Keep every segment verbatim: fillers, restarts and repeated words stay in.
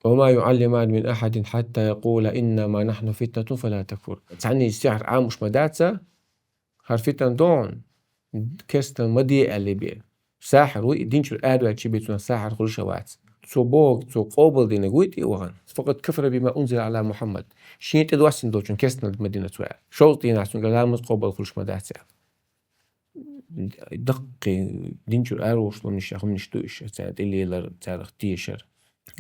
وما يعلمان من أحد حتى يقولا إنما نحن فتنة فلا تكفر. Цхьанне сихьр Ӏамош ма дац, хӀара фитна догӀун, керстал ма де аьлла бе. Сахьар ву, и дин чура араваьлча бе цунах сахьар хуьлуш а вац. Цо бохург, цо къобалдинарг вуй тӀе а вахана. فقد كفر بما أنزل على محمد. Шена тӀе доссийна долчун керстал ма дина цо аьлла. Шовзткъенаха цуьнгара ламаз къобал хуьлуш ма дац аьлла. Даккхий дин чура араволуш хӀуманаш, хӀуманаш ду уьш, царна тӀе лелар, царах тешар.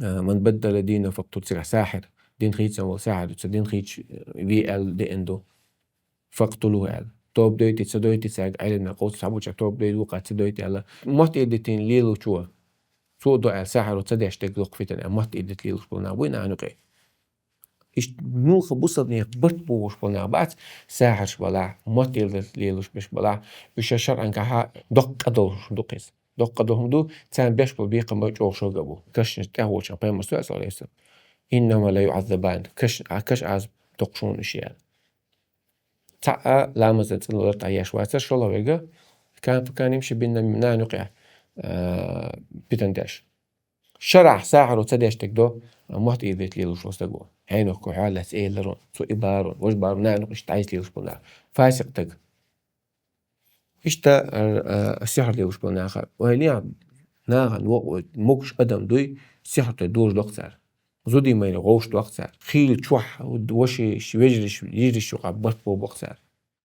А, من بدل دينه فاقتلوه, цигахь сахьар, дин хийцина волу сахьар ду, цу дин хийцаш ве аьлла деана ду. فاقتلوه аьлла. Тоба дойти, ца дойти, цаьрга Ӏеламнаха къовсуш цхьаболчара тоба дойти, вукхара ца дойти аьлла. Мотт эр дитина лелочо, цо а до аьлла, сахьаро ца деш дерг доккха фитна аьлла, мотт эр дита лелаш болу нах буй нахана юкъе. Иштта муьлхха бусалба нехан барт бохуш болу нах бац, сахьарш балахь, мотт эр дита лелаш берш балахь, уьш шарӀангахьа доккха къа долуш ду кхеза. Доккха къа долу хӀума ду, царна беш болу бекхам чӀогӀа шога бу. Кашнаш тӀехволчу пайхамар со, саллаллаху алейхи ва саллям. إنهما ليعذبان. Каш, а, каш Ӏазап доккхуш уьш яра. Цхьаъ а ламазан цӀанлар тӀехь еш вацара, шолгӀа верг а, كان, فكان يمشي بالنميمة, нахана юкъехь, а, питан деш. Шарахь сахьаро ца деш дерг до, а, мотт эр дита лелаш волу стаг ву. Хьенех кху хьоьллаьцна эларон, цо и барон, важа барон, нахана юкъе иштта дӀаэца лелаш болу нах. Фасикъ стаг. Иштта, а, а, сихьр лелаш болу наха. Вай лехьа, нахана вокъа могуш адам дуй, сихьр тӀе дожа доккху цара. Зудий майре гӀовш доккху цара. Хийла чохь, вашиш, вежариш, йижариш юкъа барт бо боккху цара.